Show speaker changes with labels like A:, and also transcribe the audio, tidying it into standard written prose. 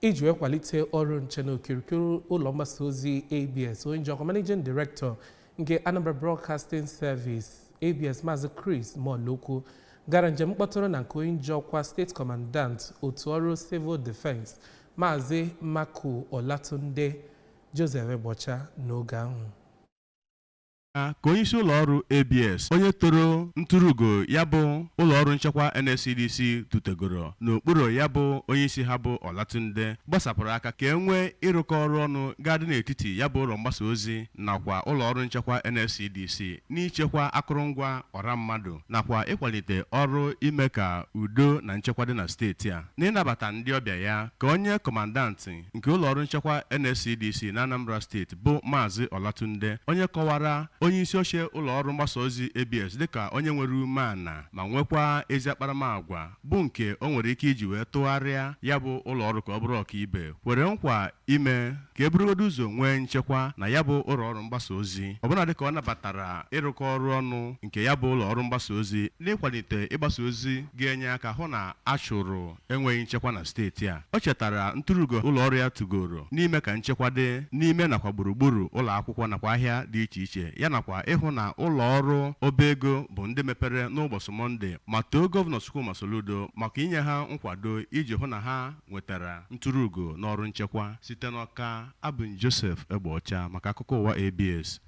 A: Iji wee kwalite ọrụ nche n'okirikiri ụlọ mgbasa ozi ABS, onye ji ọkwa Managing Director nke Anambra Broadcasting Service, ABS, Maazị Chris Molokwu, gara njem mkpọtụrụ na nke onye ji ọkwa State Commandant otu ọrụ Civil Defense, Maazị Maku Olatunde. Joseph Egbocha n'oge ahụ.
B: Ka onyeisi ụlọọrụ ABS, onye toro ntụrụugo ya bụ ụlọọrụ nchekwa NSCDC tutegoro n'okpuru ya bụ onyeisi ha bụ Olatunde, gbasapụrụ aka ka e nwee ịrụkọ ọrụ ọnụ ga-adị n'etiti ya bụ ụlọ mgbasa ozi nakwa ụlọọrụ nchekwa NSCDC n'ichekwa akụrụngwa ọra mmadụ nakwa ịkwalite ọrụ ime ka udo na nchekwa dị na steeti a. N'ịnabata ndị ọbịa ya, ka onye kọmandantị nke ụlọọrụ nchekwa NSCDC na Anambra Steeti bụ Maazị Olatunde, onye kọwara onye isi oche ụlọọrụ mgbasa ozi ABS dịka onye nwere umeala ma nwekwa ezi akparamagwa, bụ nke o nwere ike iji wee tụgharịa ya bụ ụlọọrụ ka ọ bụrụ ọkaibe, kwere nkwa ime ka e burugodo ụzọ nwee nchekwa na ya bụ ụlọọrụ mgbasa ozi, ọbụna dịka ọ nabatara ịrụkọ ọrụ ọnụ nke ya bụ ụlọọrụ mgbasa ozi n'ịkwalite ịgbasa ozi ga-enye aka hụ na a chụrụ enweghị nchekwa na steeti a. O chetara ntụrụugo ụlọọrụ ya tugoro n'ime ka nchekwa dị n'ime nakwa gburugburu ụlọ akwụkwọ nakwa ahịa dị iche iche, ya nakwa ịhụ na ụlọ ọrụ ọba ego bụ ndị mepere n'ụbọchị Mọnde, ma too Gọvanọ Chukwuma Soludo maka inye ha nkwado iji hụ na ha nwetara ntụrụugo n'ọrụ nchekwa. Site n'Ọka, abụ m Joseph Egbeọcha maka akụkọ ụwa ABS.